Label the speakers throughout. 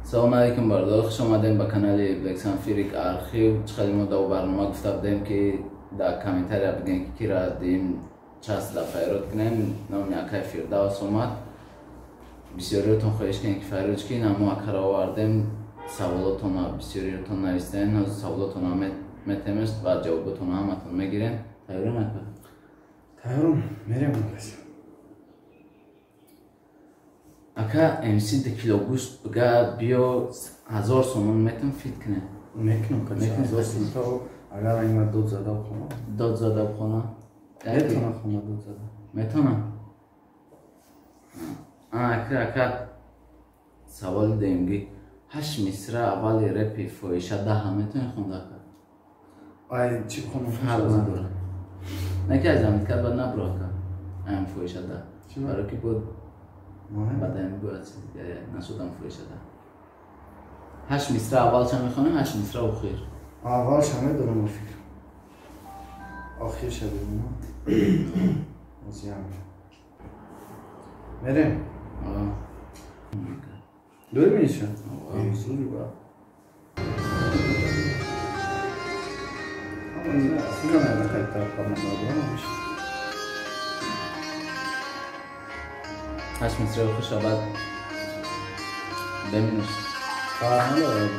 Speaker 1: Салом алейкум бародар, хуш омадем ба канали Black Sun Firik Архив. Чӣ мо дар барнома гуфта будем, ки дар комментария бигем, ки кира дим час да файрод кунем. Номи акай Фирдавс омад. Бисёриётон хоҳиш кунем, ки файрод кунем, аммо акара овардем. Саволотонро бисёриётон навистем, ҳозир саволотонро метемеш ва ҷавоботонро ҳаматон мегирем. Тайёрем ака?
Speaker 2: Тайёрам, мерем.
Speaker 1: Ака, МС 2 кило гӯшт бига биё 1000 сомон метам фит кунем.
Speaker 2: Мекунам, конечно, 1000 сомон то агар айма дод зада бихона.
Speaker 1: Дод зада бихона?
Speaker 2: Метавона хона дод зада.
Speaker 1: Метавона? Ака, ака, саволи дуюмги. 8 мисра аввали репи фоҳиша даҳа метавонӣ хонда, ака?
Speaker 2: Ай, чӣ бихонам?
Speaker 1: Фарқ надорад. Не ки аз замиткат бад набро, ака. Аям фоҳиша даҳ. Барои ки буд баъдаем бояд нашудам фоҳиша даҳ. 8 мисра аввалша мехонем, 8 мисра охир.
Speaker 2: Аввалша медонам, ба фикр. Охирша бибинам. Озиям. Мерем? Дорӣ минуша? Зури ба.
Speaker 1: 8 мисра охирша баъд беминус.
Speaker 2: Фарқ надорад.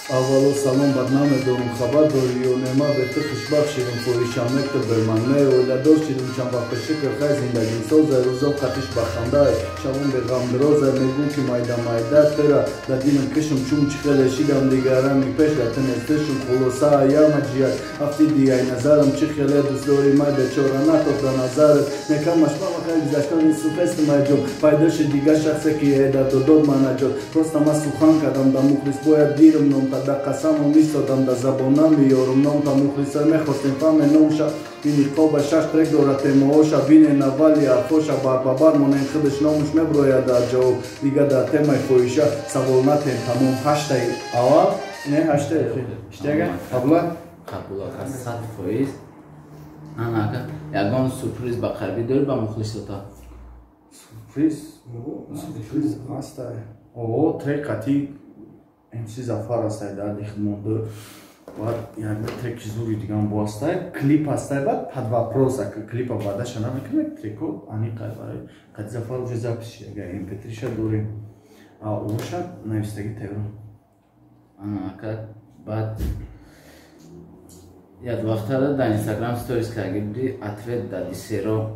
Speaker 2: Аввало салом, бад намедонам хабар дорӣ ё не, ман бе ту хушбахт шидам, фоҳишам мекта бе ман не оиладор шидам чанд вақт пеши хай зиндагим созай, рӯзом қатиш ба хандай, шабон беғам дирозай, мегӯм ки майда майда тира да дилам кишам, чун чӣ хеле шидам дигарами пеш да ту нестишам, хулоса аяма ҷият афтиди ай назарам, чӣ хеле дӯст дорӣ май бечора натоб да назарат, некамаш мама хай гузаштани суфестим ай ҷон, пайдо шид дигар шахсе ки эда дод ман наҷот, просто ман сухан кардам да мухлис бояд гирам ном та да қасаму мисодам да забонам меёрум ном та мухлиса мехостем фаме номша ин ниқоба шаш трек дорад темаоша бинен аввали ҳарфоша барбабар монем худаш номуш меброяд дар ҷавоб дига дар темаи фоҳиша савол натем тамом. Ҳаштаи аввал не ҳаштаи охир иштиага қабула?
Speaker 1: Қабул ака, 100%. Ана ака, ягон сюрприз ба қарибӣ дорӣ ба мухлисота?
Speaker 2: Сюрприз? Сюрприз ҳастай. О, трек қатӣ МС Зафар ҳастай дар дихмонду. Баъд як треки зури дигам бо ҳастай, клип ҳастай, баъд под вопрос, ака клипа баъдаша намекунем, треко аниқай барои қати Зафар уже запись шид, ага MP3-ша дорем. А оша навистагӣ тайёрам.
Speaker 1: Ана ака, баъд як вақтада дар Инстаграм сторис карда будӣ, ответ дади серо.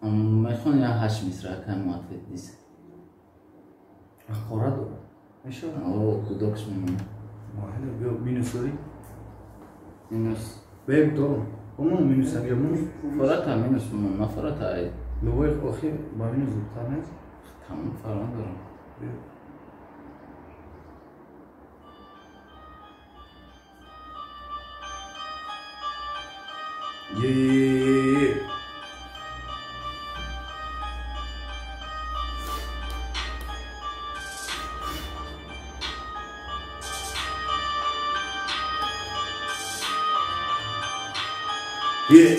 Speaker 1: Мехоҳам як 8 мисра ака мо ответ дис.
Speaker 2: Ҳақорат дорад. Мешавад?
Speaker 1: О, гудокш мемонад.
Speaker 2: Майли, биё, минус дорӣ?
Speaker 1: Минус.
Speaker 2: Беб дорам. Бомон минус агар минус.
Speaker 1: Фарата минус мемон, на фарата ай.
Speaker 2: Лувои охир ба минус зудтар нест?
Speaker 1: Тамом, фарқ надорам.
Speaker 2: Биё. Е.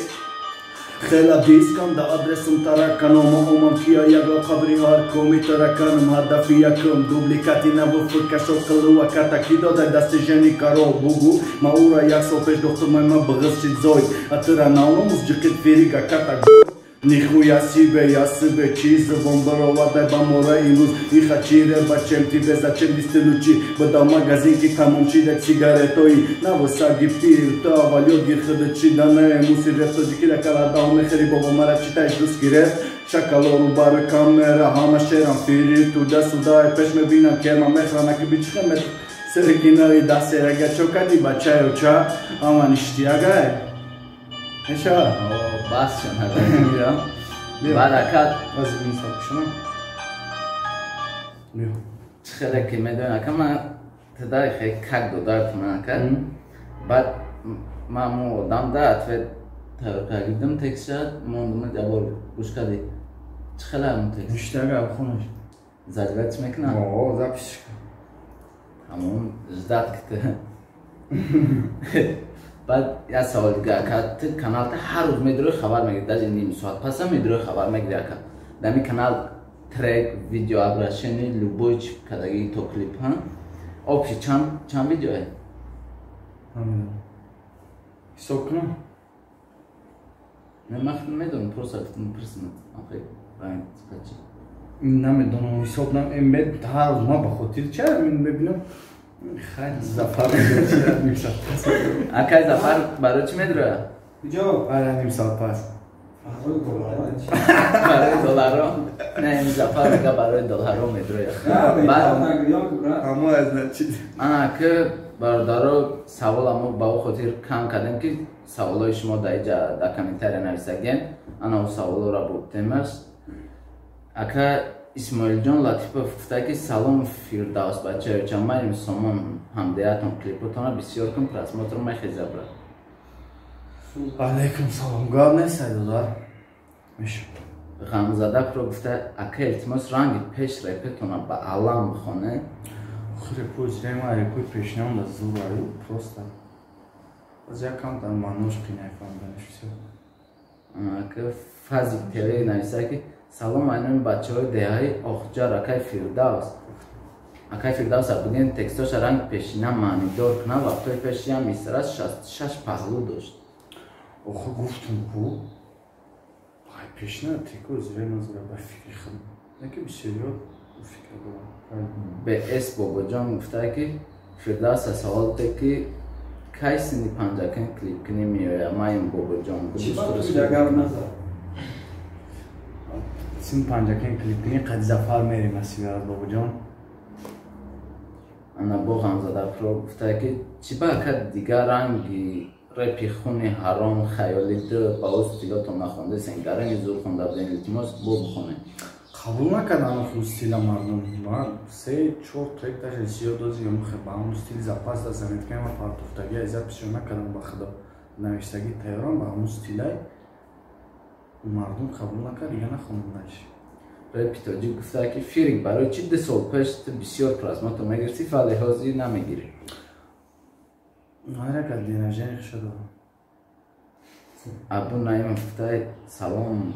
Speaker 2: Хела дискам да адресум тараканом, омам кия ягла қабри ҳар коми тараканам, ҳадафи якум дубликати наву фикашо қилуа ката ки додай дасти жени каро бугу ма ура як сол пеш дохтумай ма бағыз шид зой атира навномус ҷиқит фирига ката. Нихуя себе, я себе чи зубон баровардай ба мора имрӯз иха чире бачем тебе зачем дисти лучи бада магазин ки тамом шида сигаретои навосаги пир то аввал ёд гир худа чи дане муси реп тоҷики да каладаҳо мехӯри бобо мара читаешь русский реп шакалору барои камера ҳама шерам фири туда суда пеш мебинам керма мехӯрам аки бичихе серегинаи дастерага чо кади бачаё ча ама ништиягай мешавад.
Speaker 1: Бас шон баъд ака
Speaker 2: Аз минус кушонам. Биё.
Speaker 1: Чӣ хеле ки медонӣ ака, ман тидаи хеле как додарт ман ака. Баъд ман мо одам да ответ тайёр кардим текстша, мондум ябор гӯш кардӣ. Чӣ хела ҳамон текст?
Speaker 2: Ништага хонаш.
Speaker 1: Задавать мекунам?
Speaker 2: О, запись.
Speaker 1: Ҳамон ждать ките. Баъд як савол дига, ака, ту каналта ҳар рӯз медирои хабар мегири, даже ним соат паса медирои хабар мегири, ака. Дар ин канал трек, видео, обращение, любой чи кадаги то клип, ҳа? Общий чанд видеое?
Speaker 2: Намедонам. Ҳисоб кунам?
Speaker 1: Не, ман медонам, просто гуфтам пурсим. Охи, ранг чӣ?
Speaker 2: Намедонам, ҳисоб нам, ҳар рӯз ман ба хотир ча мебинам. Хайр, Зафар ним соат пас.
Speaker 1: Акай Зафар барои чӣ медирояд?
Speaker 3: Куҷо?
Speaker 2: Ара ним соат пас.
Speaker 1: Барои долларо? Не, ин Зафар мега барои долларо медирояд.
Speaker 2: Ҳамо аз значит.
Speaker 1: Ана ки бародаро савола мо ба ӯ хотир кам кардем ки саволҳои шумо дар иҷа дар комментария нависагем. Ана ӯ саволҳоро бурдемаш. Ака Исмоилҷон Латипов гуфта ки салом Фирдавс бачаёча, ман Сомон ҳамдеятон клипотона бисёр кун просмотр мехеза брат.
Speaker 2: Алейкум салом, гап нест айдодар.
Speaker 1: Ғамзадакро гуфта ака илтимос ранги пеш репетона ба алам бихоне.
Speaker 2: Репои зрема репои пешнам да зур аю просто. Аз як кам дар маънош қинай фаҳмиданаш всё.
Speaker 1: Ака Фазик ТВ нависа ки салом айноми бачаҳои деҳаи Охҷар акай Фирдавс. Акай Фирдавс бигӯем текстоша ранги пешина маънидор кунад, вақтҳои пешиам мисрас 66 паҳлӯ дошт.
Speaker 2: Охо гуфтум ку ай пешина теко зрема зура ба фикри худ. Яке бисёриё фикр дорам.
Speaker 1: БС Бобоҷон гуфта ки Фирдавс савол де ки кай синни панҷакин клип кунӣ меояд? Ман Бобоҷон.
Speaker 2: Син панҷакин клип кунӣ қади Зафар мерем асиварат Бобоҷон.
Speaker 1: Ана бо Ғамзадапро гуфта ки чӣ ба ака дигар ранги репи хуни ҳаром хаёли ду ба ӯ стилотон нахондесен, гарани зур хонда будем, илтимос бо бихонем.
Speaker 2: Қабул накардам охир стила мардум. Ман 3-4 трек даже зиёд дозиам ба ҳамон стил запас да заметкаи ма партофтагӣ аз записшо накардам ба худо. Навиштагӣ тайёрам ба ҳамон стилай мардум қабул накард, дига нахондам дальше.
Speaker 1: Репи тоҷик гуфта ки Фирик барои чӣ 2 сол пеш ту бисёр просмотр мегирифтӣ, вале ҳозир намегирӣ?
Speaker 2: Айрака день рождения хуша дорам.
Speaker 1: Абу Наимов гуфта салом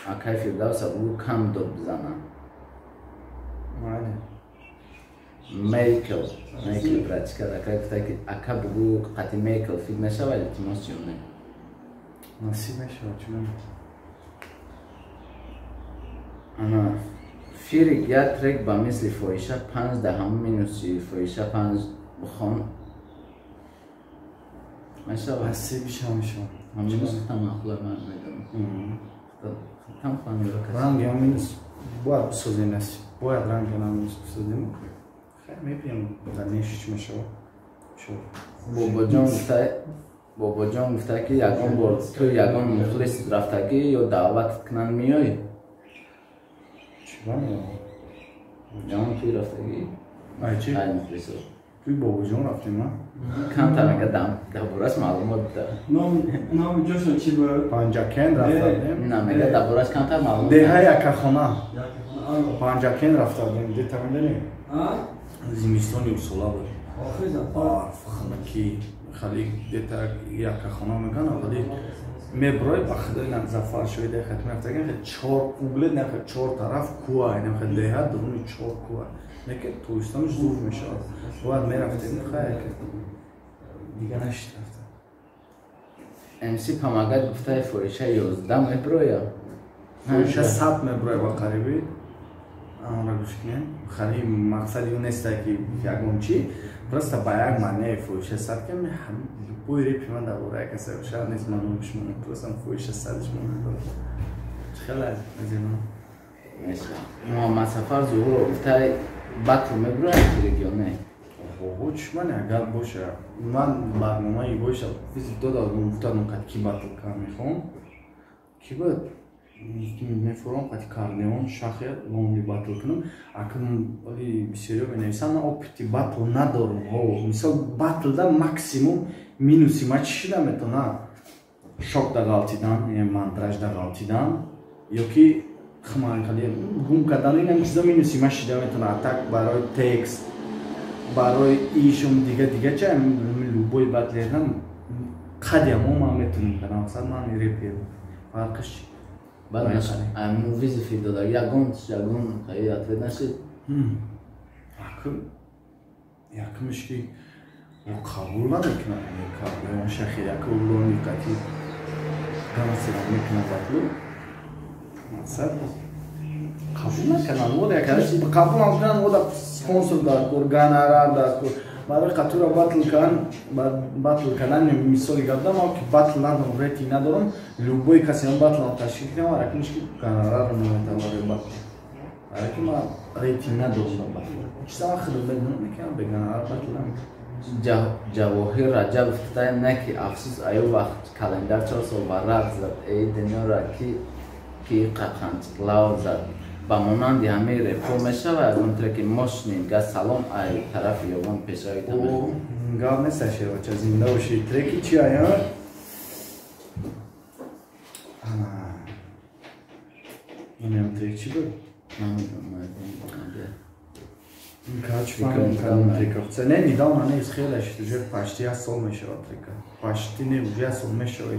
Speaker 1: акай Фирдавс абу кам дод бизанам.
Speaker 2: Майли.
Speaker 1: Мейкл, Мейкл братчика акай гуфта ки ака бугу қати Мейкл фит мешавад, илтимос ё не?
Speaker 2: Насиб мешавад, чӣ мемонад?
Speaker 1: Ана Фирик як трек ба мисли фоҳиша 5 даҳам минуси фоҳиша 5 бихон. Мешавад?
Speaker 2: Насиб мешавад.
Speaker 1: Минус худам маъқула ман медонам. Худам фаҳмида кас.
Speaker 2: Ранги ҳам минус бояд бисозем насиб. Бояд ранги ҳам минус бисозем. Хайр мебинем дар неши чӣ мешавад.
Speaker 1: Бобоҷон гуфта ки ягон бор ту ягон мухлис рафтагӣ ё даъват кунанд меоӣ?
Speaker 2: Чӣ ба меоям?
Speaker 1: Ягон туй рафтагӣ?
Speaker 2: Ай чӣ?
Speaker 1: Ай мухлисо.
Speaker 2: Туй Бобоҷон рафтем, а?
Speaker 1: Камтар мега дар бораш маълумот буда.
Speaker 3: Номи ҷошон чӣ буд?
Speaker 2: Панҷакент рафтадем.
Speaker 1: На, мега дар бораш камтар маълумот.
Speaker 2: Деҳаи Акахона. Панҷакент рафтадем. Дета медонӣ? Зимистони усола буд. Барф, хунукӣ, хали дета Акахона меган, вале меброй ба худои на Зафар шоида хат мерафтаган, хел чор угле, на хел чор тараф кӯҳ, на хел деҳа дуруни чор кӯҳ. Неке тобистонаш зур мешавад. Бояд мерафтем, хайр дига нашид рафта.
Speaker 1: МС Памагат гуфтаи фоҳиша 11 меброя.
Speaker 2: Фоҳиша 100 меброя ба қариби. Анра гӯш кунем. Хали мақсади ӯ неста ки ягон чӣ, просто ба як маънияи фоҳиша 100 ки любой репи ман дар бораи касе шояд нест ман номи шумо, просто фоҳиша 100 шумо мебарад. Хеле аз ин.
Speaker 1: Муҳаммад Сафар Зуҳуров гуфтаи батл меброяд регионе.
Speaker 2: Охо, чӣ ман агар боша, ман барномаи боша, визит дода, гуфтам қад ки батл кар мехоҳам. Ки буд? Мефурам қати Карнеон шахе лонги батл кунам. Акн оли бисёриё менависанд, ман опыти батл надорам. Ҳо, мисол батлда максимум минуси ма чӣ шида метавонад? Шок да ғалтидан, яъне мандраж да ғалтидан ё ки хманкали гум кардан, ин чизо минуси ма шида метавонад. Так барои текст, барои ишум дига дига ча любой батлерам қадямо ман метавонам кардам. Мақсад ман репер фарқиш.
Speaker 1: Баъд айму вызов дода, ягон ягон хаи ответ нашид?
Speaker 2: Якумш ки қабул намекунад он шахи, яку лони қати гансера мекунад батлу, мақсад қабул накунад. Ода қабул накунад, ода спонсор даркор, гонорар даркор барои қатура батл кардан. Батл кардан, мисоли гап дам, ки батл надорам, рейтинг надорам, любой касе ман батлам ташкил кунам, ракмиш ки гонорар наметавам барои батл, барои ки ман рейтинг надорам батл. Чиза ман худам медонам, мекунам, бе гонорар батл намекунам.
Speaker 1: Ҷавоҳир Раҷабов гуфтаем, не ки афсӯс, аю вақт календар 4 сол варақ зад, эй дунёра ки қақанчлав зад. Ба монанди ҳамаи репо мешавад ягон треки мошни га? Салом ай тарафи ёбон пешравӣ.
Speaker 2: Гап нест, шербача, зинда бошӣ. Треки чи ая? Намедонам, трек чи буд?
Speaker 1: Намедонам.
Speaker 2: Не, недавно нест, хеле шид, уже почти як сол мешавад трека. Почти не, уже як сол мешавад,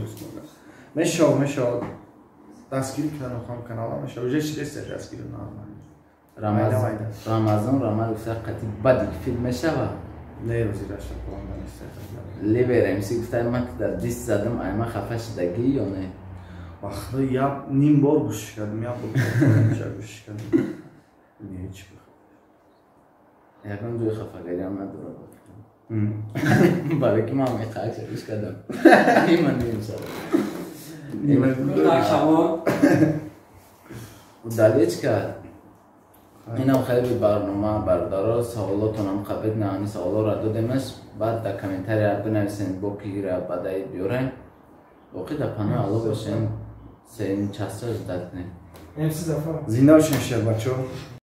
Speaker 2: мешавад, мешавад. Дастгирӣ кунан хам канала, мешавад, уже шидеста дастгирӣ нормально.
Speaker 1: Рамазон Рамаз гуфта, қати бадик филм мешавад?
Speaker 2: Не, розираша планда нест.
Speaker 1: Ливер МС гуфта, ман дар дис задам, айма хафа шидагӣ ё не?
Speaker 2: Вақто як ним бор гӯш кардам, як бор гӯш кардам. Не, чӣ?
Speaker 1: Ягон ҷои хафагариам надорад, барои ки ман меқакша гӯш кардам, нима ним шавад. Удалить кард. Инам хеле барнома, бародаро, саволотонам қабед на ҳами саволоро додемаш. Баъд дар комментария бинависен, бо кира бадаи биёрем. Боқӣ дар панои Алло бошем, сеюм часта ждать кунем.
Speaker 2: Зинда бошем, шербачо.